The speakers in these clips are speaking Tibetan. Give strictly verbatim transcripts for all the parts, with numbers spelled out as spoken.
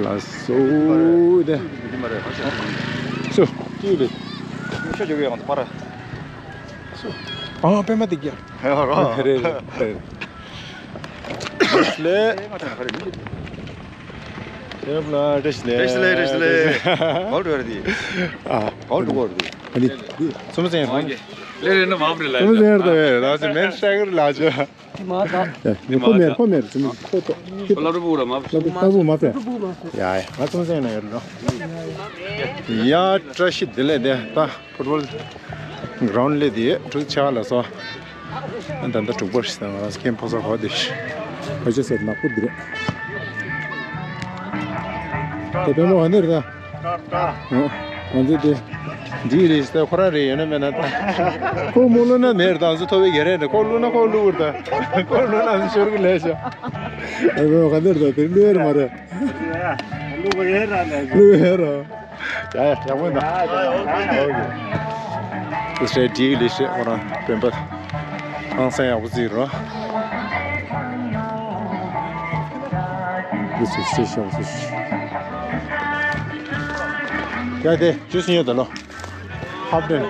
ལགས་སོ་དེ། སོ། ཅི་ལེ། ཤ་ཅོ་གི་ཡང་པར། སོ། ཨ་པད་མ་དེ་གྱ། ཧེ་རོ། རེད་རེད་རེད། ལེ། ཡབ་ལ་བཀྲ་ཤིས་བདེ་ལེགས། བཀྲ་ཤིས་བདེ་ལེགས། བཀྲ་ཤིས་བདེ་ལེགས། བཀྲ་ཤིས་བདེ་ལེགས། ག་པར་འགྲོ་ཡ་རེད་དེ། ཨ། ག་པར་འགྲོ་གི་རེད་དེ། ཨ་ནི་སུམ་ཅུ་ཡན་རེད། ལེ་རེ་ན་མ་བྲེ་ལ། སུམ་ཅུ་ཡན་རེད་དེ། ལ་སི་མེན་ཤ་གི་རེད་ལ་ཅོ། དེ་མ་ད། ཡ་ཁོ་མེར་ཁོ་མེར་ཅི་མི་ཁོ་ཏོ། ལ་རུ་བུ་ལ་མ་བྲེ། ལ་རུ་བུ་མ་བྲེ། ཡ་ཡ་ང་སུམ་ཅུ་ཡན་ན་ཡོད་རེད་ལོ། ཡ་བཀྲ་ཤིས་བདེ་ལེགས་དེ་ད། ཕུཊ་བོལ་གྷི་རའུན་ཌི་ལས་དེ་དྲུག་ཆ་ལ་སོ། ད་ལྟ་དྲུག་པར་ཞིག་དང་ང་རང་ཁྱིམ་ཕོ་ས་གོ་དེ་ཞིག་ག་ཅི་ཟེར་ནག་པོ་འདི་རེད། དེ་དཔོན་པོ་ག་འདི་རེད་ད། ང་ཚོ་དེ་འདི་རེད་ཟེར་ཁོ་རང་རེད་ཡོད་ན་མེད་ན་ད། ཁོ་མོ་ལོ་ན་མེད་རེད་ད། ང་ཚོ་ཐོ་བའི་རྒྱལ་རེད་ད། ཁོ་ལུ་ན་ཁོ་ལུ་རེད་ད། ཁོ་ལུ་ན་ང་ཚོ་ཤོར་གི་ལས་ཤ། དེ་དཔོན་པོ་ག་འདི་རེད་ད། དེ་ལུ་ཡོད་རེད་མ་རེད། ལུ་ཡོད་རེད། ལུ་ཡོད་རེད། ཡ་ཡ་ཡག་པོ་ཡིན་ད། ཨོ་ཀེ། སྲས་བྲིས་ལི་སྲས་ཁོ་རང་སྤེན་པ་ཧང་སང་ཡག་པོ་བརྩིས་རོ། འདི་སྲས་སྲས་ཤོག་སྲས། ཡ་དེ་ཅུས་ཉོ་ད་ལོ། ཧབ་དོན།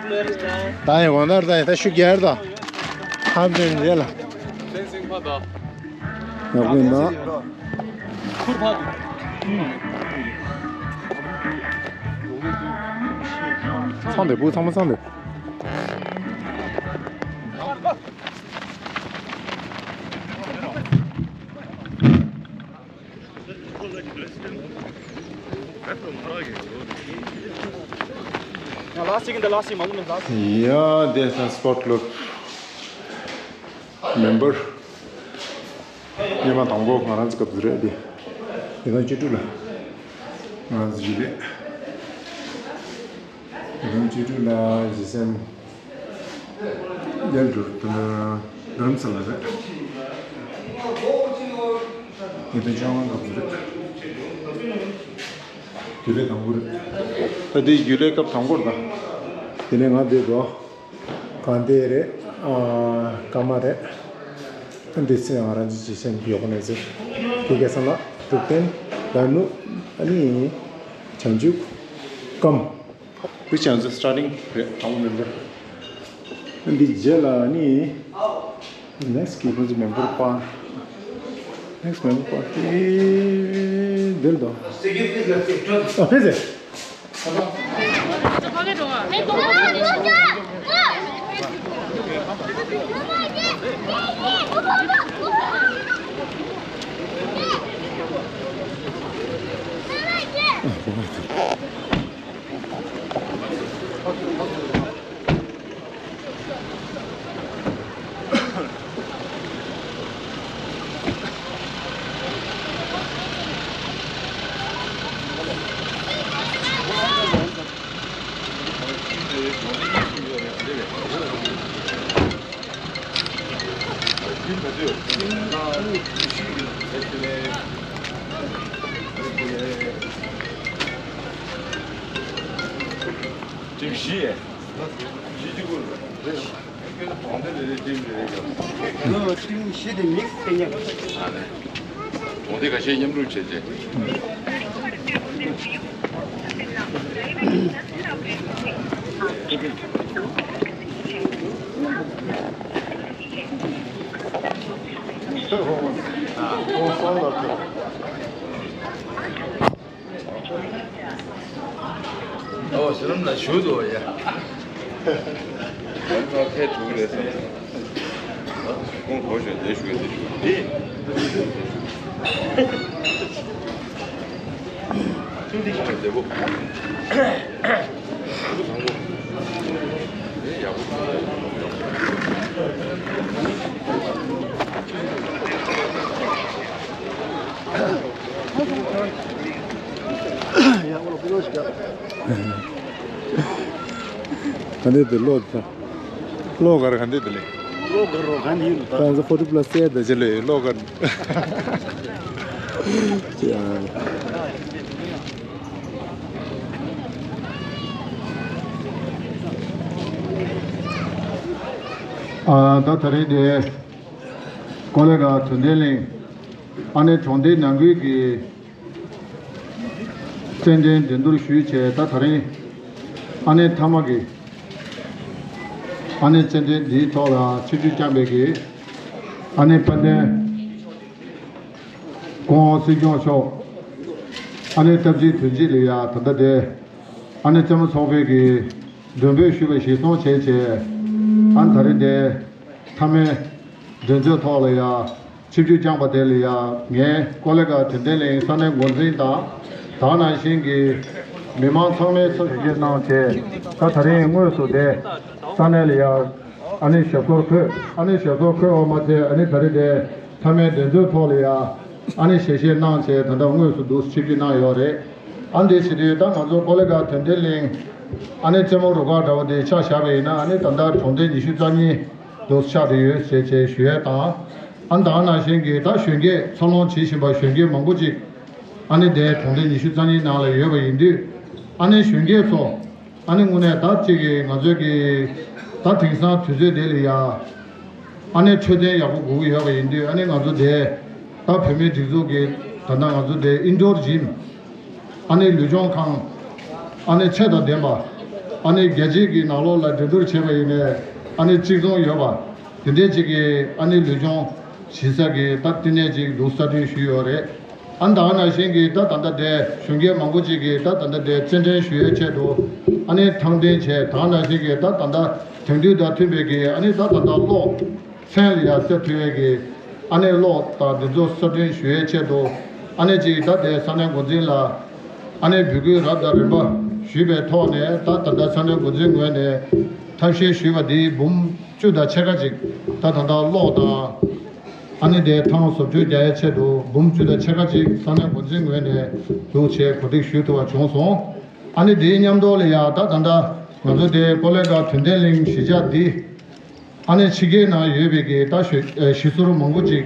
ད་ཡིན་ཝང་དར་ད་ཡིན་ད་ཤུ་གེར་ད། ཧབ་དོན་རེད་ལ། ཡག་པོ་ཡིན་ད། ཚང་དེ་བུ་ཚང་མ་ཚང་དེ། ཡ་དེ་སང་སི་པོར་ཊི་ཀླབ་མེམ་བར། སྔོན་མ་དང་པོ་ང་རང་ཚོ་སྐབས་སུ་རེད་དེ། ཉིས་སྟོང་བཅུ་དྲུག་ལ་ང་རང་ཚོ་བཞུགས་རེད། ཉིས་སྟོང་བཅུ་དྲུག་ལ་གཞིས་སེམས་རྒྱལ་འགྲོ་དུ་རྡ་རམ་ས་ལ་རེད། ཉིས་སྟོང་བཅོ་ལྔ་སྐབས་སུ་རེད། རྒྱུན་ལས་དང་པོ་རེད། ད་དེ་རྒྱུན་ལས་སྐབས་དང་པོ་རེད་ད། དེ་ནས་ང་འདིར་འགྲོ། གང་དེ་རེད། ཨ། ཀརྨ་རེད། འདི་ཚོ་ང་རང་ཚོ་གཞིས་སེམས་ཡོག་ནས་ཟེར། དེ་ག་ས་ལ་དྲུག་བརྟན་ལ་ནུ་ཨ་ནི་བྱང་ཆུབ་ཀརྨ། འདི་བྱང་ཆུབ་སི་ཊར་ཊིང་རེད་དང་པོ་མེམ་བར། འདི་རྗེས་ལ་ཨ་ནི་ནེག་སི་ཊི་གི་ཁོང་ཚོ་མེམ་བར་པར། ནེག་སི་ཊི་མེམ་བར་པར་དེ་འདིར་འདུག་ཨ་ཕེ་ཟེར། ཁྲིམས་བཞི། བཞི་གཅིག་པུ་རེད། ཁྱོད་ཚོ་གྲོང་སྡེ་རེ་རེ་ཁྲིམས་རེ་རེ་རྒྱབ། ཁྱོད་ཚོ་ཁྲིམས་བཞི་དེ་མིག་སི་སྟེ་ཉག་ཨ་ནི། གྲོང་སྡེ་ཁ་ཤས་མཉམ་རུབ་བྱས་རྗེས། ཨོ་ཟི་ལམ་ལ་ཞུ་དོ་ཡ། ཁོང་ཁོ་ཞོན་དེ་ཞུ་གི་དེ་ཞུ་གི་དེ། ཁོང་དེ་ཞུ་གི་དེ་བོ། ག་འདྲ་འདུག་གློག་ད། གློག་གར་ག་འདྲ་འདུག་ལེ། གློག་གར་རོ་ག་འདི་ཡིན་ད། ད་ང་ཚོ་ཕོ་ཊི་པ་ལ་སེ་ད་ཅི་ལེ་གློག་གར། ཅི་ཨ། ཨ། ད་ད་རིང་དེ་ཀོ་ལི་གྷལ་དོན་ལྡན་གླིང་ཨ་ནེ་གྲོང་སྡེའི་ནང་ཁུལ་གྱི་རྩེད་འགྲན་འགྲན་བསྡུར་ཞུས་བྱས། ད་ད་རིང་ཨ་ནེ་མཐའ་མ་གི་ཨ་ནེ་རྩེད་འགྲན་འདིའི་ཐོག་ལ་ཆིབས་བསྒྱུར་བསྐྱངས་པའི་གི་ཨ་ནེ་དཔལ་ལྡན་སྐུ་ངོ་སྲིད་སྐྱོང་མཆོག་ཨ་ནེ་སྟབས་གཅིག་དོན་གཅིག་ལ་ཡ་ད་ལྟ་དེ་ཨ་ནེ་རྩེད་མོ་ཚོགས་པའི་གི་མགྲོན་འབོད་ཞུས་པ་གཞིར་བཟུང་བྱས་བྱས། ཨ་ནེ་ད་རེས་དེ་མཐའ་མའི་འགྲན་རྩོད་ཐོག་ལ་ཡ་ཆིབས་བསྒྱུར་བསྐྱངས་པ་དེ་ལ་ཡ་ངས་ཀོ་ལི་གྷལ་དོན་ལྡན་གླིང་ས་གནས་འགོ་འཛིན་དང་། ད་ག་ནང་བཞིན་གྱི་མི་མང་ཚང་མའི་ཚབ་ཞུ་རྒྱུ་གནང་བྱས། ད་ད་རིང་དངོས་སུ་དེ་ས་གནས་ལ་ཡ་ཨ་ནེ་ཞབས་སོར་འཁོད། ཨ་ནེ་ཞབས་སོར་འཁོད་པ་མ་ཚད་ཨ་ནེ་ད་རེས་དེ་མཐའ་མའི་འགྲན་རྩོད་ཐོག་ལ་ཡ་ཨ་ནེ་ཞལ་བཞེས་གནང་བྱས། ད་ལྟ་དངོས་སུ་འདུག་ཆིབས་བསྒྱུར་གནང་ཡོད་རེད། ཨ་ནེ་དེ་བྱེད་དུས་ད་ང་ཚོ་ཀོ་ལི་གྷལ་དོན་ལྡན་གླིང་ཨ་ནེ་རྩེད་མོ་རུ་ཁག་འདྲ་བོ་དེ་ཆ་བཞག་པ་ཡིན་ན། ཨ་ནེ་ད་ལྟ་གྲོང་སྡེ་ཉི་ཤུ་རྩ་གཉིས་འདུག་ཆགས་བསྡད་ཡོད་ཟེར་བྱས་ཞུ་ཡས་དང་། ཨ་ནེ་ད་ག་ནང་བཞིན་གྱི་ད་གཞོན་སྐྱེས་འཚར་ལོངས་བྱེད་བཞིན་པ་གཞོན་སྐྱེས་མང་པོ་ཅིག་ཨ་ནེ་དེ་གྲོང་སྡེ་ཉི་ཤུ་རྩ་གཉིས་ནང་ལ་ཡོད་པ་ཡིན་དུས། ཨ་ནེ་གཞོན་སྐྱེས་ཚོ་ཨ་ནེ་དངོས་གནས་ད་ཅིག་གི་ང་ཚོའི་གི་ད་དེང་སང་དུས་ཚོད་དེ་ལ་ཡ་ཨ་ནེ་འཕྲོད་བསྟེན་ཡག་པོ་དགོས་ཀྱི་ཡོད་པ་ཡིན་དུས། ཨ་ནེ་ང་ཚོ་དེ་ད་བོད་མིའི་སྒྲིག་འཛུགས་ཀྱི་ད་ལྟ་ང་ཚོ་དེ་ཨིན་ཌོར་ཇིམ། ཨ་ནེ་ལུས་སྦྱོང་ཁང་། ཨ་ནེ་ཆས་དང་ལྡན་པ། ཨ་ནེ་རྒྱལ་སྤྱིའི་གི་ནང་ལོགས་ལ་འགྲན་བསྡུར་བྱས་པ་ཡིན་ནའི་ཨ་ནེ་གཅིག་མཚུངས་ཡོད་པ། དེ་འདྲའི་ཅིག་གི་ཨ་ནེ་ལུས་སྦྱོང་བྱེད་ས་གི་ད་བསྟི་གནས་ཅིག་འདུག་གསར་སྐྲུན་ཞུས་ཡོད་རེད། ཨ་ནེ་ད་ག་ནང་བཞིན་གྱི་ད་ད་ལྟ་དེ་གཞོན་སྐྱེས་མང་པོ་ཅིག་གིས་ད་ད་ལྟ་དེ་རྩེད་འགྲན་ཞུ་ཡའི་ཆེད་དུ་ཨ་ནེ་ཐང་འདོན་བྱས། ད་ག་ནང་བཞིན་གྱི་ད་ད་ལྟ་དེང་དུས་དང་མཐུན་པའི་གི་ཨ་ནེ་ད་ད་ལྟ་གློག་མཚན་ལ་ཡ་གསལ་ཐུབ་ཡས་ཀྱི་ཨ་ནེ་གློག་དང་འདི་ཚོ་གསར་སྐྲུན་ཞུ་ཡའི་ཆེད་དུ་ཨ་ནེ་ཅིག་ད་དེ་ས་གནས་འགོ་འཛིན་ལ་ཨ་ནེ་འབོད་སྐུལ་རབ་དང་རིམ་པ་ཞུས་པའི་ཐོག་ནས། ད་ད་ལྟ་ས་གནས་འགོ་འཛིན་ངོས་ནས་ཐབས་ཤེས་ཞུས་པ་འདི་འབུམ་བཅུ་དང་ཕྱེད་ཀ་ཅིག་ད་ད་ལྟ་གློག་དང་ཨ་ནེ་དེ་ཐང་བཟོ་བཅོས་རྒྱག་ཡའི་ཆེད་དུ་འབུམ་བཅུ་དང་ཕྱེད་ཀ་ཅིག་ས་གནས་འགོ་འཛིན་ངོས་ནས་འདུག་བྱས་གོ་སྒྲིག་ཞུ་ཐུབ་པ་བྱུང་སོང་། ཨ་ནེ་དེའི་མཉམ་དུ་ལ་ཡ་ད་ད་ལྟ་ང་ཚོ་དེ་ཀོ་ལི་གྷལ་དོན་ལྡན་གླིང་གཞིས་ཆགས་འདི་ཨ་ནེ་ཕྱི་རྒྱལ་ནང་ཡོད་པའི་གི་ད་གཞི་གཞིས་ཟུར་མང་པོ་ཅིག་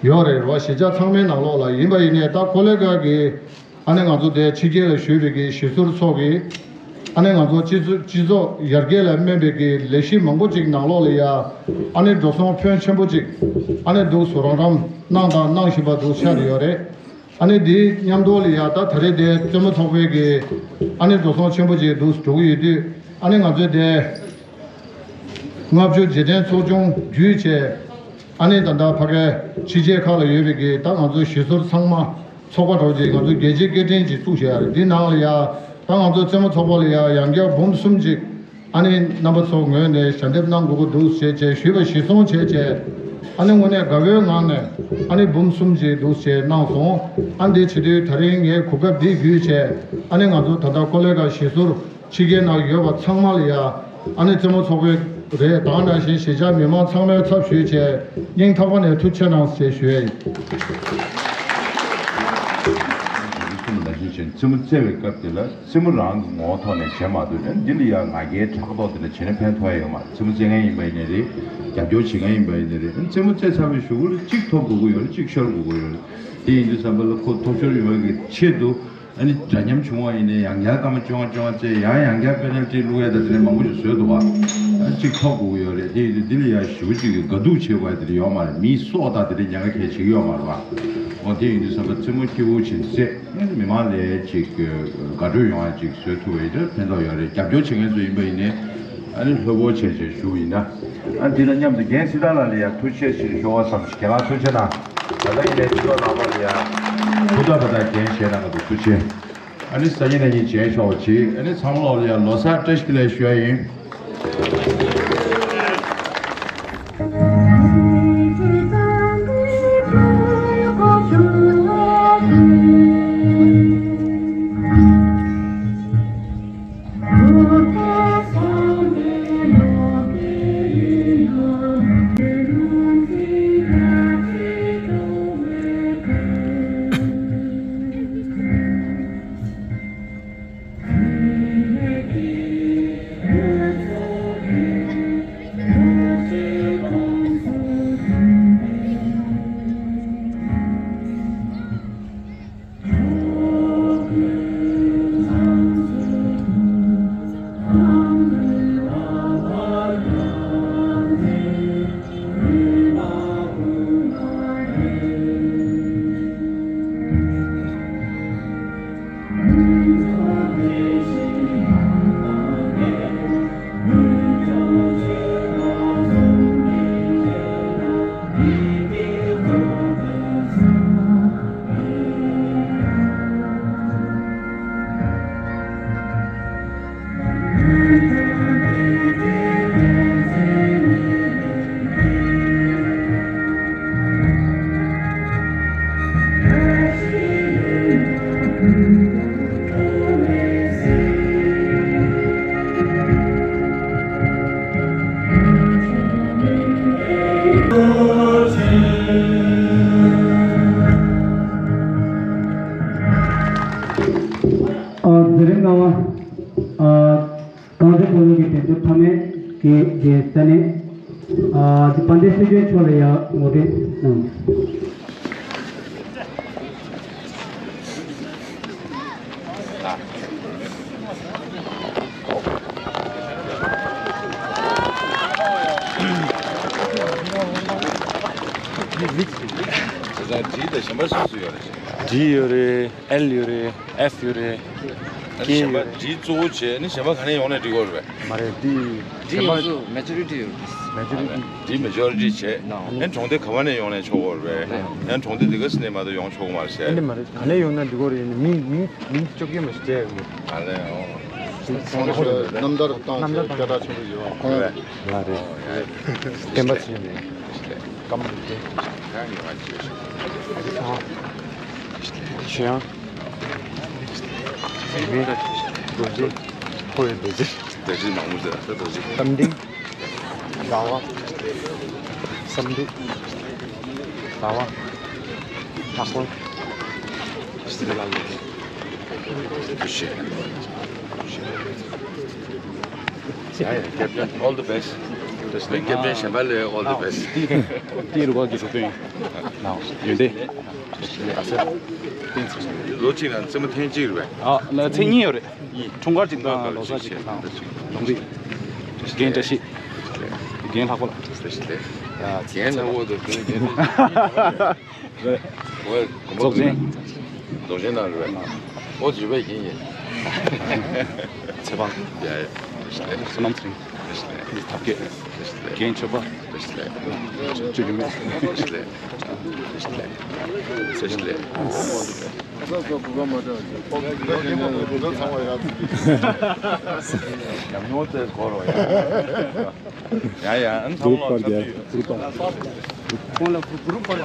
ཡོད་རེད་རོ། གཞིས་ཆགས་ཚང་མའི་ནང་ལོགས་ལ་ཡིན་པ་ཡིན་ནའི་ད་ཀོ་ལི་གྷལ་གི་ཨ་ནེ་ང་ཚོ་དེ་ཕྱི་རྒྱལ་ལ་བཞུགས་པའི་གི་གཞིས་ཟུར་ཚོ་གི་ཨ་ནེ་ང་ཚོ་སྤྱི་ཚོགས་སྤྱི་ཚོགས་ཡར་རྒྱས་ལ་སྨན་པའི་གི་ལས་གཞི་མང་པོ་ཅིག་ནང་ལོགས་ལ་ཡ་ཨ་ནེ་འགྲོ་སོང་ཕོན་ཆེན་པོ་ཅིག་ཨ་ནེ་འདུག་སུ་རང་རང་གནང་དང་གནང་བཞིན་པ་འདུག་ཆགས་ཡོད་རེད། ཨ་ནེ་འདིའི་མཉམ་དུ་ལ་ཡ་ད་ད་རེས་དེ་རྩེད་མོ་ཚོགས་པའི་གི་ཨ་ནེ་འགྲོ་སོང་ཆེན་པོ་ཅིག་འདུག་འགྲོ་གི་ཡོད་དུས། ཨ་ནེ་ང་ཚོས་དེ་ལྔ་བཅུ་རྗེས་དྲན་ཚོགས་ཆུང་བརྒྱུད་བྱས། ཨ་ནེ་ད་ལྟ་ཕ་གའི་ཕྱི་རྒྱལ་ཁག་ལ་ཡོད་པའི་གི་ད་ང་ཚོའི་གཞིས་ཟུར་ཚང་མ་ཚོགས་པ་འདྲ་བོ་ཅིག་ང་ཚོ་རྒྱལ་སྤྱིའི་སྐད་འཕྲིན་ཅིག་བཙུགས་བཞག་ཡོད་རེད། འདི་ནང་ལ་ཡ་ད་ང་ཚོ་རྩེད་མོ་ཚོགས་པ་ལ་ཡ་ཡང་བསྐྱར་འབུམ་གསུམ་ཅིག་ཨ་ནེ་རྣམ་པ་ཚོ་ངོས་ནས་ཞལ་འདེབས་གནང་དགོས་ཀྱི་འདུག་ཟེར་བྱས་ཞུས་པ་གཞིར་བཟུང་བྱས་བྱས། ཨ་ནེ་དངོས་གནས་དགའ་བོའི་ངང་ནས་ཨ་ནེ་འབུམ་གསུམ་ཅིག་འདུག་ཟེར་གནང་སོང་། ཨ་ནེ་དེ་བྱེད་དུས་ད་རིང་ངས་གོ་སྐབས་འདི་བརྒྱུད་བྱས་ཨ་ནེ་ང་ཚོ་ད་ལྟ་ཀོ་ལི་གྷལ་གཞིས་ཟུར་ཕྱི་རྒྱལ་ནང་ཡོད་པ་ཚང་མ་ལ་ཡ་ཨ་ནེ་རྩེད་མོ་ཚོགས་པའི་རེད། ད་ག་ནང་བཞིན་གཞིས་ཆགས་མི་མང་ཚང་མའི་ཚབ་ཞུས་བྱས་སྙིང་ཐག་པ་ནས་ཐུགས་རྗེ་གནང་ཞེས་ཞུ་ཡས་ཡིན། རྩེད་མོ་རྩེ་བའི་སྐབས་དེ་ལ་རྩེད་མོ་རང་གི་ངོ་བོ་ཐོག་ནས་བྱེད་མ་ཐུབ་ན་འདི་ལ་ཡ་ང་རྒྱལ་ཕྲག་དོག་དེ་འདྲ་བྱས་ན་ཕན་ཐོགས་ཡ་ཡོད་མ་རེད། རྩེད་མོ་རྩེ་མཁན་ཡིན་པ་ཡིན་ནའི་རེད། རྒྱབ་སྐྱོར་བྱེད་མཁན་ཡིན་པ་ཡིན་ནའི་རེད། རྩེད་མོ་རྩེ་ཚར་བའི་གཞུག་གུ་ལ་གཅིག་ཐོབ་དགོས་ཀྱི་ཡོད་རེད། གཅིག་ཤོར་དགོས་ཀྱི་ཡོད་རེད། དེ་ཡིན་དུས་ཙམ་པ་ལ་ཁོ་ཐོབ་ཤོར་ཡོང་བའི་གི་ཆེད་དུ་ཨ་ནི་འདྲ་མཉམ་བྱུང་བ་ཡིན་ནའི་ཡང་བསྐྱར་སྐར་མ་བཅོ་ལྔ་བཅོ་ལྔ་རྩེ་ཡང་ཡང་བསྐྱར་པེ་ནལ་ཏི་བླུག་ཡ་དང་དེ་འདྲ་མང་པོ་ཞིག་བཟོས་འདུག་བ། ཨ་གཅིག་ཐོབ་དགོས་ཀྱི་ཡོད་རེད། དེ་ཡིན་དུས་འདི་ལ་ཡ་ཞེ་པོ་ཅིག་གི་དགའ་སྡུག་བྱེད་དགོས་ཡ་དེ་འདྲ་ཡོད་མ་རེད། མིའི་སྲོག་དང་དེ་འདྲ་ཉེན་ཁ་གལ་ཆེ་གི་ཡོད་མ་རེད་བ། འོ་དེ་ཡིན་དུས་ཙམ་པ་རྩེད་མོ་སྐྱིད་པོ་བྱེད་ཚེ། མི་མང་ལ་ཅིག་དགའ་སྤྲོ་ཡོང་བ་ཅིག་བཟོས་ཐུབ་པ་ཡིན་ན་ཕན་ཐོགས་ཡོད་རེད། རྒྱབ་སྐྱོར་བྱེད་མཁན་ཚོ་ཡིན་པ་ཡིན་ནའི་ཨ་ནི་ལྷོད་པོ་བྱས་བྱས་ཞུ་ཡིན་ན། ཨ་འདི་དང་མཉམ་དུ་རྒན་སྲི་ཐར་ལགས་ལ་ཡང་ཐུགས་རྗེ་ཆེ་ཞུ་བ་བསམ་ཞིག་ཁྱེད་རང་ཐུགས་རྗེ་གནང་། ད་ལྟ་ཡིན་ནའི་སྤྱི་ཚོགས་ནང་པ་ལ་ཡང་ཐུགས་ཐག་པ་དང་རྒན་གཞན་རྣམས་ཀྱི་ཐུགས་རྗེ། ཨ་ནི་སང་ཉིན་གནངས་ཉིན་མཇལ་ཆོག་པ་བྱེད། ཨ་ནི་ཚང་མ་ལོག་ལ་ཡང་ལོ་གསར་བཀྲ་ཤིས་བདེ་ལེགས་ཞུ་ཡ་ཡིན། གི་ས་གནས། ཨ་དཔལ་ལྡན་སྲིད་སྐྱོང་མཆོག་ལ་ཡང་ངོ་སྤྲོད་གནང་། ད་ལྟ་གཞན་པ་སུ་སུ་ཡོད་རེད། ཌི་ཡོད་རེད། ཨེལ་ཡོད་རེད། ཨེཕ་ཡོད་རེད། ཨ་ནི་གཞན་པ་ཌི་གཙོ་བོ་བྱས་ནི་གཞན་པ་ག་ནས་ཡོང་ནས་འགྲིག་གི་རེད་པས། མ་རེད། ཌི་ཌི་ཡོངས་སུ་མེ་ཇོ་རི་ཊི་ཡོད་རེད། མེ་ཇོ་རི་ཊི། ཌི་མེ་ཇོ་རི་ཊི་བྱས། ཨ་ནི་གྲོང་སྡེ་ག་བ་ནས་ཡོང་ནས་ཆོག་གི་རེད་པས། ཨ་ནི་གྲོང་སྡེ་འདི་ག་སི་ནས་མ་གཏོགས་ཡོང་ཆོག་གི་མ་རེད་ཨ་ནི་ཟེར། མ་རེད། ག་ནས་ཡོང་ན་འགྲིག་གི་རེད། མིང་མིང་མིང་བཅོ་བརྒྱད་མ་ཞིག་བྱས་ཡོད་མོད། ཨ་ལས་ཨོ། རྣམ་ཐར་བཏང་རྣམ་ཐར་བཏང་སྐད་གྲགས་ཆེན་པོ་ཡོད་པ་ཁོང་ལ་རེད། བསྟན་པ་ཚེ་རིང་རེད། སྐམ་པོ་དེ། ཞེ་ཡང་། མི། རྡོ་རྗེ། ཁོ་ཡི་རྡོ་རྗེ། རྡོ་རྗེ་མང་པོ་ཟེར་ད་རྡོ་རྗེ། གཏམ་དྲན། དགའ་བ། བསམ་འགྲུབ། དགའ་བ། ལྷག་པར། སྲིད་ལ་ལུས། ཡ་ཡ་captain all the best། བདེ་ལེགས། captain གཞན་པ་ལ་all the best། དེའི་རུ་ཁག་གི་ཟུར་དོན་ཡོན་ཏན། ལོ་གཅིག་ནང་རྩེད་མོ་ཐེངས་གཅིག་རེད་པས། ཨ་ལ་ཚེས་གཉིས་ཡོད་རེད། འཁྲུངས་སྐར་གཅིག་དང་ལོ་གསར་གཅིག་དང་ལུང་རིགས། རྒན་བཀྲ་ཤིས། རྒན་ལྷག་པ་ལགས། རྒན་ལྷག་པ་དང་རྒན་རེད། རྫོགས་ཆེན། རྫོགས་ཆེན་ནང་རེད། ཨོ་ཡོད་པའི་རྒན་ཡིན། ཚེ་དཔག་ཡ་ཡ། བསོད་ནམས་ཚེ་རིང་། འདི་ཐབས་མཁས། རྒན་ཆོས་པ། བཅུ་རྒྱུ་མེད། ཉམས་མྱོང་དེ་གོ་རོགས་ཡ། ཡ་ཡ། ཨན་ཚང་མ་ལ་ཚབ་ཏུ་ཡོད། ཁོང་ལ་གུ་རུ་པར་ལ།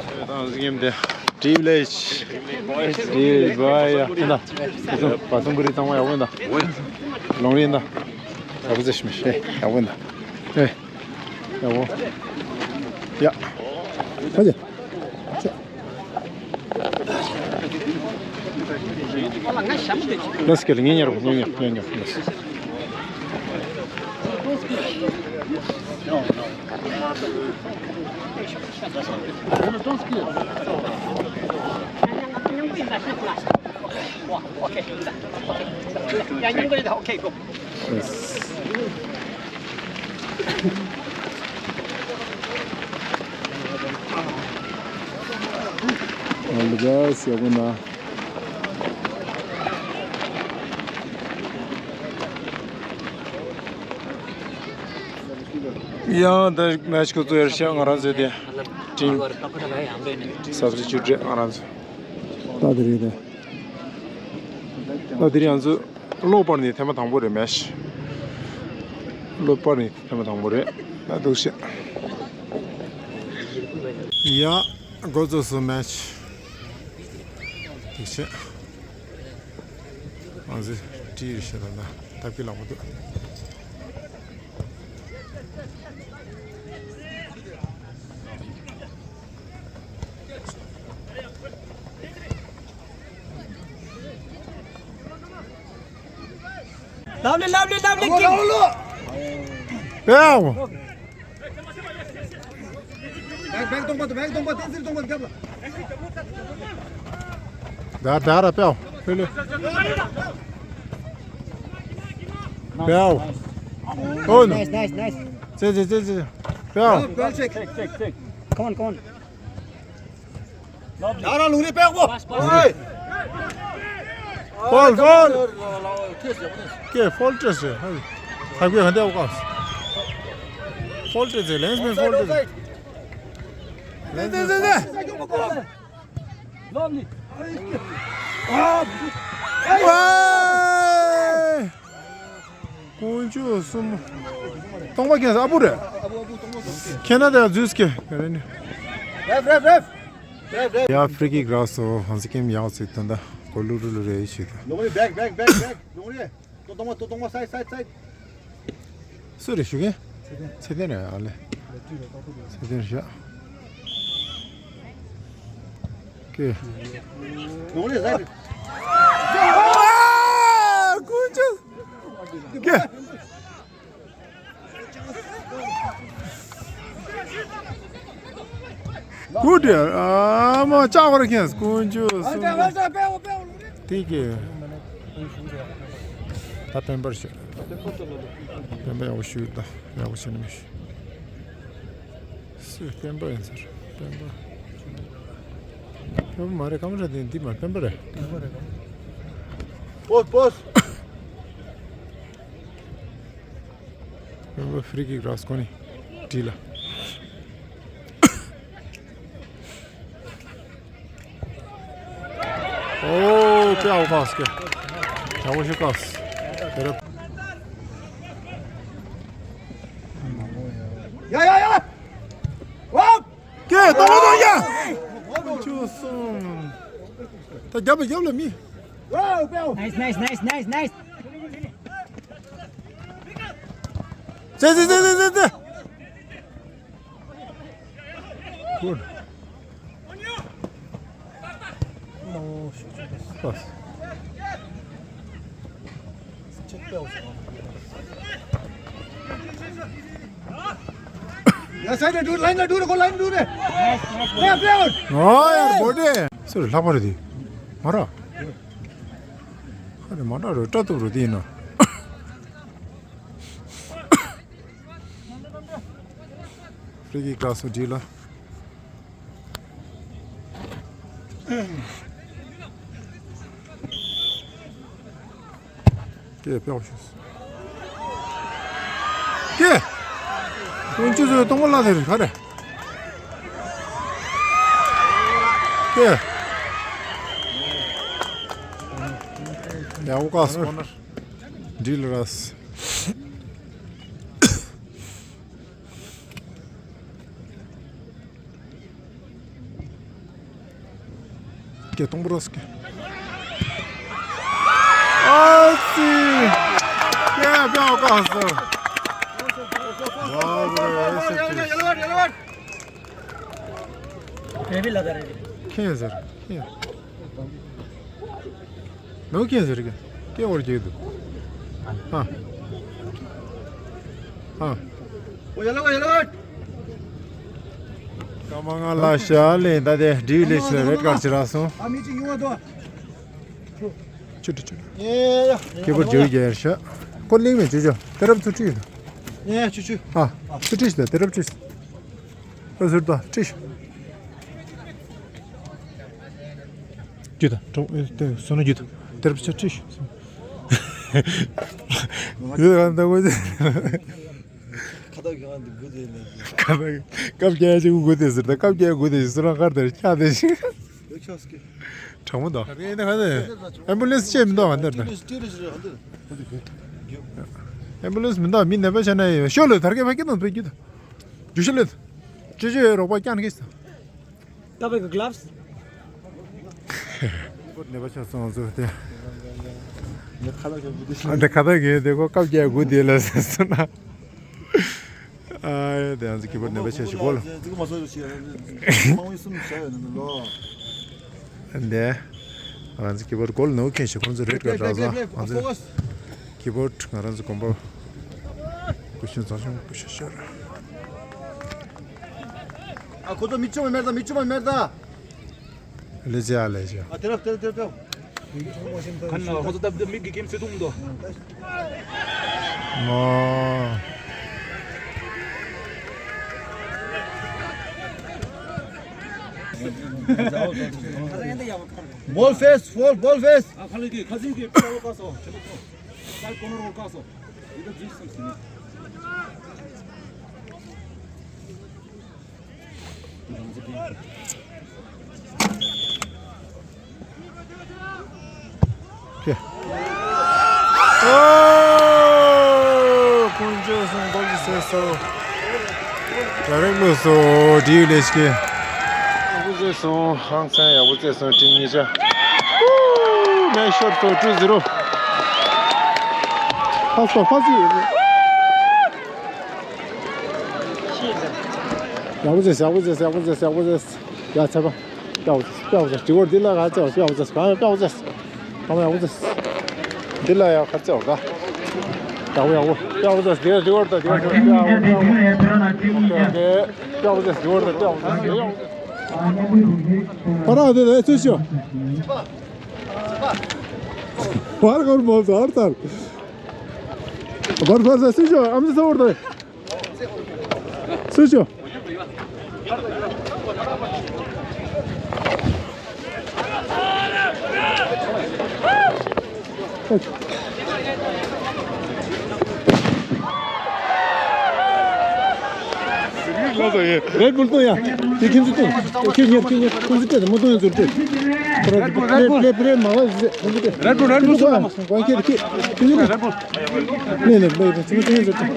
ཏྲི་བི་ལེ་ཇི། ཏྲི་བི་ལེ་ཇི། བ་ཡ། ཨ་ན། བ་སུང་གུ་རི་ཚང་མ་ཡག་པོ་ཡིན་ད། ལོང་རིན་ད། ཡག་པོ་ཟེར་ཞིམ་ཤེས་ཡག་པོ་ཡིན་ད། ཨེ། ཡག་པོ། ཡ། ཧ་ཅེ། ལས་ཀྱི་ངེས་ཉར་ངེས་ཉར་ངེས་ཉར། All the best, ཡག་པོ་ན། ཡང་ད་མེ་ཆི་ཁོ་ཚོ་ཡར་ཤག་ང་རང་ཚོའི་དེ་ཊིམ་སབ་སི་ཊི་ཊི་རེད། ང་རང་ཚོ་ད་དེ་རེད་དེ། ད་དེ་རིང་ང་ཚོ་གློ་པར་ནི་ཐེངས་མ་དང་པོ་རེད། མེ་ཆི་གློ་པར་ནི་ཐེངས་མ་དང་པོ་རེད། ད་འདུག་ཤག་ཡ། འགོ་བཙུགས་སོང་མེ་ཆི། འདུག་ཤག་ང་ཚོ་ཊི་རེད་ཤག་ད་ད་ཐབས་ཀྱི་ལག་པ་འདུག Lovely, lovely, lovely kick. Wow. Back, back, don't bother, back, don't bother, don't bother, don't bother. Daar, daar, Pell. Pell. Oh, no. Nice, nice, nice. Zit, zit, zit, zit. Pell. Well check. Check, check, check. Come on, come on. Daar, Lungri, Pell, go. Hey. Foul, foul. Ke foul test hai. Hai ke hande ko. Foul test, linesman foul test. Linesman foul. Lovely. Hey. དཀོན་མཆོག་གསུམ། སྟོང་པ་ཁྱེད་ས་ཨ་བུ་རེད། ཁྱེད་ན་དེ་འཛུལ་སྐྱེ་ག་རེ་ནི། Ref, ref, ref. Ref, ref. ཡ་ཕི་རི་ཀིག་རག་སོང་། ཧང་སི་ཀེམ་ཡག་ཚིག་དོན་དག་གོ་ལུ་རུ་ལུ་རེ་ཡི་ཆེད་དུ། Lungri, back, back, back, back. Lungri. ཏོ་ཏོ་མ་ཏོ་ཏོ་མ་side, side, side. སུ་རེད་ཞུ་མཁན། ཚེ་བརྟན། ཚེ་བརྟན་རེད། ཨ་ལེ། ཚེ་བརྟན་རེད་ཤག་ཀེ། ནོར་ལེ་ཟ་རེད། ཀུན་ཅི། ཀེ། ཀུ་ཏི། ཨ་མ་ལྕགས་པར་མཁན་དཀོན་མཆོག་གསུམ། དེ་གི། ད་དཔལ་འབར་ཞིག་དཔལ་འབར་ཡག་པོ་ཞུས་ད། ཡག་པོ་བྱས་ནས་མི་ཞུ། སུས་དཔལ་འབར་ཡིན་ཟེར། དཔལ་འབར། དཔལ་འབར་མ་རེད། ཀམ་ར་དེ་འདི་མ་དཔལ་འབར་རེད། པོས་པོས། ཕི་རི་ཀིག་རག་སོང་ནི། འགྲིག་ལ། ཨོ། དཔེ་ཡག་པོ་བཀག་སོང་། ཡག་པོ་ཞིག་བཀག་སོང་། དེ་རེད། ཡ་ཡ་ཡ། ཝའོ། ཀེ་ཏོ་ལོ་ཏོ་ཡ། ཆུ་སོང་། ད་རྒྱབ་ལ་རྒྱབ་ལ་མི། Nice, nice, nice, nice, nice. ཙེ་ཙེ་ཙེ་ཙེ་ཙེ། Good. Pass. Yeah, side, dude, line, dude, go line, dude. Play, play out. ཨོ་ཡར་བོ་ཏེ། སུ་རེད། ལྷག་པ་རེད་དེ། མ་ར། ཁ་རེ་མ་འདྲ་རེད། སྐྲ་གཏུབ་རེད་དེ་ཡིན་ན། ཕི་རི་ཀིག་བཀག་སོང་། འགྲིག་ལ། ཀེ་དཔེ་ཡག་པོ་ཞིག་ཀེ། དཀོན་མཆོག་གསུམ། སྟོང་པ་ལ་དེ་རེད། ག་རེ། ཀེ། ཡག་པོ་བཀག་སོང་། འགྲིག་ལ་ར། ཀེ་སྟོང་པ་ར་སོང་། ཀེ། ཨ་ཙི། ཀེ་དཔེ་ཡག་པོ་བཀག་སོང་། ཡ་བོ་རེ་ཨེ་སེ་ཏི། ཁྱེད་ཟེར། ཁྱེད། ནོ་ཁྱེད་ཟེར་གི། ཀེ་བར་གྱི་འདུག་ཧ། ཧ། ཀརྨ་ང་ལ་ཤ་ལེ་ད་དེ་འདྲི་ལེ་ཤ་རེད་ཀར་ཅི་ར་སོང་། ཆུ་ཏུ་ཆུ་ཏུ། ཀེ་བར་བརྗོད་རྒྱལ་ཤ། ཀོ་ལིང་མེ་ཅུ་ཅོ། དེ་རབ་ཚུ་ཁྲིད་དུ། ཧ། ཚུ་ཁྲིད་དུ་དེ་རབ་ཁྲིད། ཨ་ཟུར་དང་ཁྲིད། རྒྱུ་དང་གྲོགས་ཨེ་དེ་སོ་ན་རྒྱུ་དང་དེར་བྱ་ཁྲིད། ཡོད་གང་ལྟ་བུ་དེ། ཁ་བཏགས་གང་དུ་དགུ་དེ་ནས། ཁ་བཏགས་སྐབས་རྒྱག་ཅིག་དགུ་དེ་ཟེར་ད། སྐབས་རྒྱག་དགུ་དེ་ཟེར་ན་ཁར་དེར་ཁྱག་དེ་ཞིག་དྲང་མོ་དང་། ཨེ་འདི་ག་དེ་ཨེམ་བུ་ལེན་སི་ཅེས་མི་འདུག་ག་འདིར་དང་། ཨེམ་བུ་ལེན་སི་མི་འདུག་མི་ནད་པ་བྱས་ན་ཡོད་ཤོག་ལོས་དར་གས་ཕ་སྐད་དང་བོད་རྒྱུ་དང་། རྒྱུ་ཤ་ལོས། ཅོ་ཅོ་ཡོད་རོགས་པ་རྐྱང་གིས་དང་། ཀ་བའི་གི་གླབས། ནད་པ་ཆགས་སོང་ང་ཚོ་དེ། ཁ་ལག་གི་དེ་ཁ་ལག་གི་དེ་ཁོ་སྐབས་རྒྱག་དགུ་དེ་ལ་ཟེར་སོང་ན། ཨ་དེ་ང་ཚོ་གི་བར་ནད་པ་ཆགས་ཤིག་གོ་ལ། དེ། ང་ཚོ་གི་བར་གོལ་ནོ་ཁེན་ཞིག་ཁོང་ཚོ་རེད་ག་འདྲ་ཟ། ང་ཚོ་གི་བར་ང་རང་ཚོ་གོམ་པ་ཀུ་ཤུ་ཚང་ཤོང་ཀུ་ཤུ་ཤོར། ཨ་ཁོ་ཚོ་མི་བཅུ་མ་མེད་ད། མི་བཅུ་མ་མེད་ད། ལེ་ཅི་ཨ་ལེ་ཅི། ཨ་དེ་ར་དེ་ར་དེ་ར་དེ་ར། ཁ་ན་ཁོ་ཚོ་ད་མིག་གི་ཀེམ་སེ་ཐུང་དོ། མོ། Ball face, ball, ball face. ཨ་ཁ་ལེ་གི་ཁ་སིང་གི་པོ་ལོ་ཀ་སོ། ཁ་ལེ་ཀོ་ནོར་ཀ་སོ། ཡི་ད་ཇིས་སམ་སི་ནི། ཨོ། དཀོན་མཆོག་གསུམ་གོལ་གྱི་སེ་སོ། ད་རེག་ལོ་སོ་དྲིའུ་ལེ་ཤི་ཀེ། ཡག་པོ་རྩེ་སོང་། ཧང་སང་ཡག་པོ་རྩེ་སོང་། ཊིམ་གཉིས་ཆ། མེ་ཤོར་སོ་ཊུ་ཛི་རོ། ཕ་སོ་ཕ་སི། ཡག་པོ་རྩེ་ཡག་པོ་རྩེ་ཡག་པོ་རྩེ་ཡག་པོ་རྩེ། ཡ་ཚ་པ། ཡག་པོ་རྩེ་ཡག་པོ་རྩེ། དྲི་བོར་འདི་ལ་ག་ཚ་བ་ཡག་པོ་རྩེ་ག་ཡག་པོ་རྩེ། ཨ་མ་ཡག་པོ་རྩེ། འདི་ལ་ཡག་ཁ་རྩེ་བ་ག་ཡག་པོ་ཡག་པོ་ཡག་པོ་རྩེ། དྲི་བོར་དང་དྲི་བོར་དང་དྲི་བོར་དང་དྲི་བོར་དང་དྲི་བོར་དང་། ཕར་ར་དེ་ལས་ཚུལ་ཤོག་བར་གོར་མོ་ཟོར་ཚར། བར་བར་ཟ་སུ་ཤོག་ཨམ་ཟི་ཚོར་དོ། སུ་ཤོག་རེད་བུལ་ཏོ་ཡ། དེ་ཁྱེད་ཚོ་ཏོ། ཁྱེད་ཉེར་ཁྱེད་ཉེར་ཁོང་ཚོ་སྤྲད་དང་མོ་ཏོ་ཡང་ཚོ་སྤྲད། རེད་བུལ་རེད་བུལ་རེད་བུལ་མ་བ་ཟེ་ཁོང་ཚོ་སྤྲད། རེད་བུལ་རེད་བུལ་ཚོ་ལ་མ་སོང་གང་ཁྱེད་ཁྱེད་ཁྱེད་ཚོ་རེད་བུལ། ནས་ནས་མེ་ཚོ་ཏོ་ཡང་ཚོ་སྤྲད།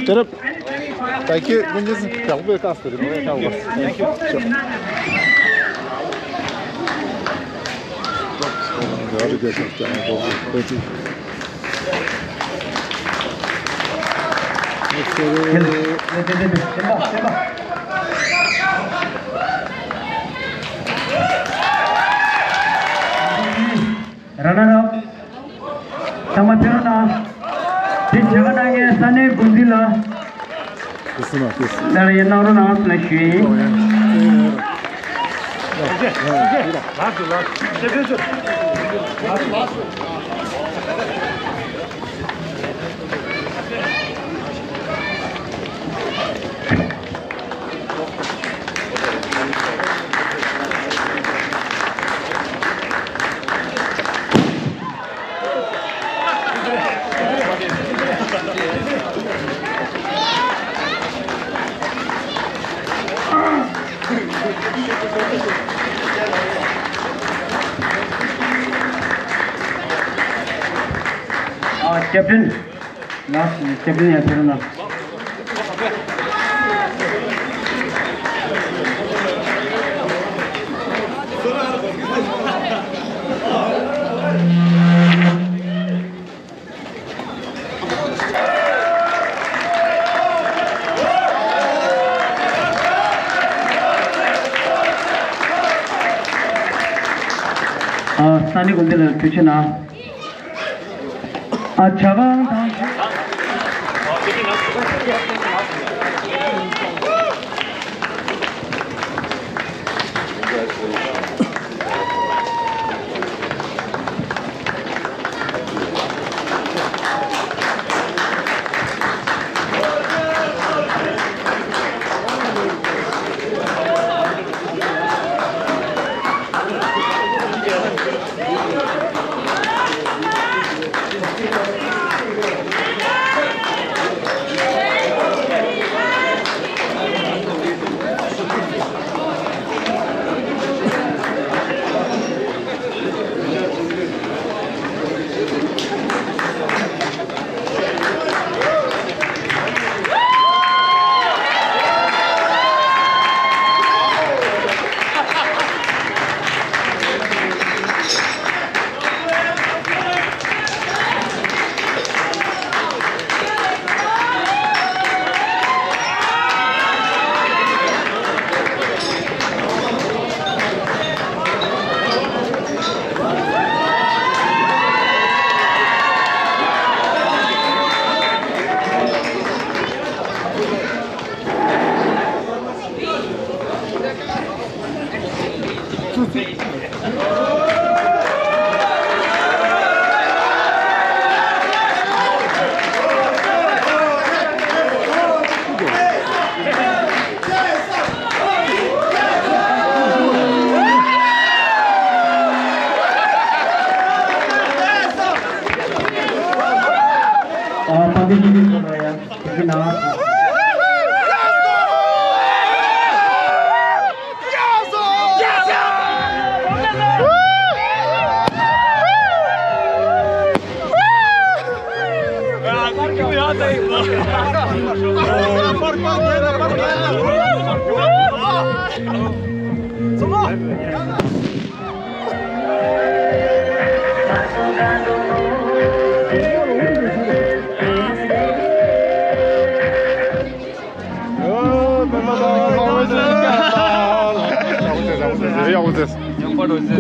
དེ་རབ། Thank you. Thank you. Runner up. ཚང་མ་ཕེབས་རོགས་གནང་། དེ་བྱ་དགའ་གནང་མཁན་ས་གནས་འགོ་འཛིན་ལགས། དེ་སུ་ན་དེ་སུ། ལགས་ལ་ཡར་གནང་རོགས་གནང་ལ་ཞུ་ཡིན། ཨ། ཀེབ་ཏན། ལགས་སོ། ཀེབ་ཏན་ཡར་ཕེབས་རོགས་གནང་། ཨ། ས་གནས་འགོ་འཛིན་ལགས་ཐུགས་རྗེ་གནང་། ཨ། བྱ་དགའ་དང་། ཨ། དཔའ་འདི་ཞིག་གི་ཚོགས་ལ་ཡང་ཐུགས་རྗེ་གནང་།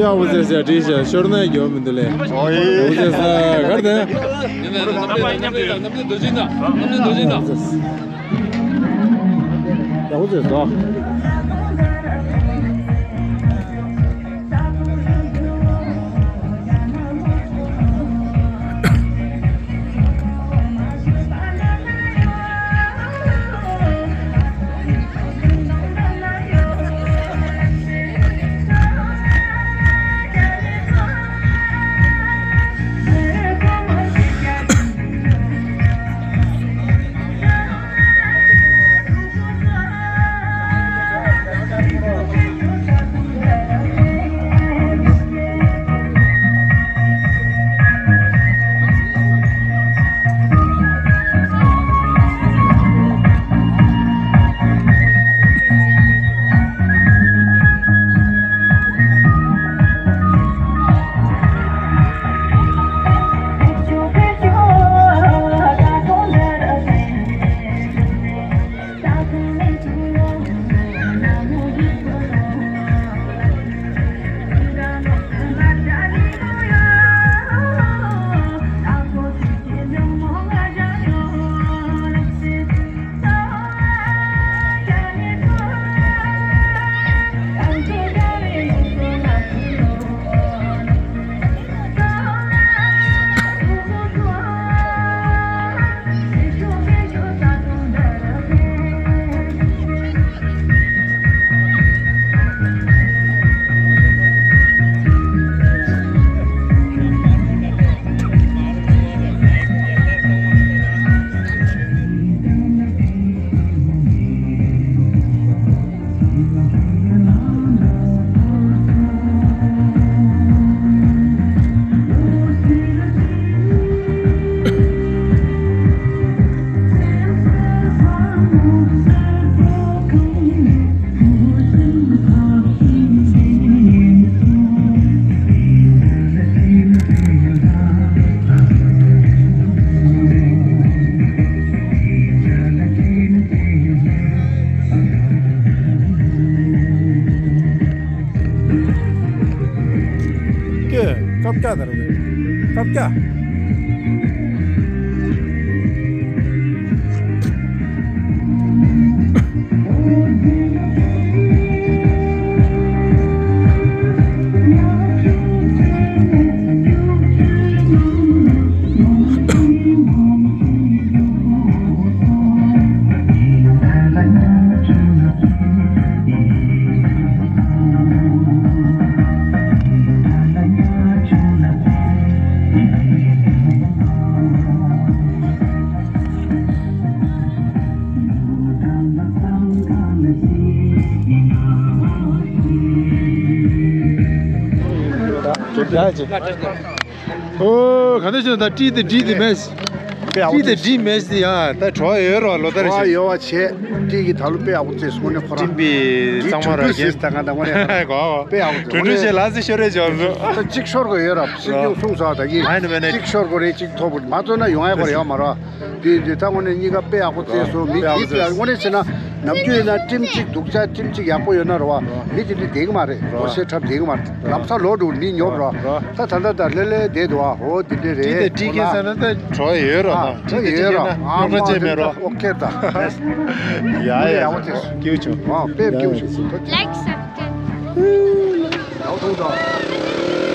ཡག་པོ་ཟེར་ཟེར་བྲིས་ཤག་ཤོར་ན་ཡོད་མི་འདུག་ལེ། ཨོ་ཡེ། ཡག་པོ་ཟེར་ཟེར་གར་དེ། ཡིན་ན་ནམ་རྒྱུན་ནམ་རྒྱུན་ནམ་རྒྱུན་རྡོ་རྗེ་ན་ནམ་རྒྱུན་རྡོ་རྗེ་ན། ཡག་པོ་བཟོས་སོང་། ཀྱེ། སྐབས་བརྒྱ་དང་རེད། སྐབས་བརྒྱ། ཡ་ཅེ། ཨོ། ག་འདྲ་བྱུང་། ད་བཀྲིས་དེ་བཀྲིས་དེ་མེད། དཔེ་ཡག་པོ་བཀྲིས་དེ་བཀྲིས་མེད་ཟེར་ཡ། ད་བྲོ་བ་ཡོད་རོ། ལོ་ལྟར་བྲོ་བ་བཞིན། ཡོད་པ་བྱས། བཀྲིས་ཀྱི་ད་ལོ་དཔེ་ཡག་པོ་བརྩེས་སོང་ནས་ཁོ་རང་། བཀྲིས་གྲུབ་རེད་ཟེར། ད་ང་ད་ངོ་རེད། གོ་གོ། དཔེ་ཡག་པོ་བརྩེས། གྲུབ་གྲུབ་བྱས། ལགས་སེ་ཤོར་རེད་ཅོག་སོང་། ད་གཅིག་ཤོར་དགོས་ཡོད་ར། སྲིད་སྐྱོང་གསུངས་སོང་། ད་གིན་གཅིག་ཤོར་དགོས་རེད། གཅིག་ཐོབ་དགོས། མ་ཐོབ་ན་ཡོང་ཡ་གོ་རེ་ཡོད་མ་རོ། དེ་དེ་ད་དངོས་གནས་གཉིས་ཀ་དཔེ་ཡག་པོ་བརྩེས་སོང་། མི་དེ་དཔེ་ཡག་དངོས་གནས་བྱས་ན་ནམ་རྒྱུན་ཡིན་ན་ཊིམ་གཅིག་སྡུག་ཅག་ཊིམ་གཅིག་ཡག་པོ་ཡོད་ན་རོ་བ། མི་དེ་འདྲ་བསྡད་གི་མ་རེད། ངོ་ཤེས་འཁྲབ་བསྡད་གི་མ་རེད། ལམ་སང་ལོག་འགྲོ། མི་ཉོབ་རོ། ད་ད་ལྟ་ད་ལྷོད་ལྷོད་བསྡད་འདུག་བ། ཧོ་དེ་འདྲ་རེད། བཀྲིས་དེ་བཀྲིས་ཁེ་ས་ན་ད་བྲོ་ཡོད་རོ། ད་བཀྲིས་དེ་བཀྲིས་ཁེ་ན་སྙོག་དྲ་ཅན་མེད་རོ། ཨོ་ཁེ་ད། ཡ་ཡ། ཡག་པོ་བྱས་སོང་། སྐྱིད་པོ་བྱུང་། ཨོ་དཔེ་སྐྱིད་པོ་བྱུང་། ལའིག་སབ་སི་ཀྲའིབ། ཡག་པོ་བྱུང་།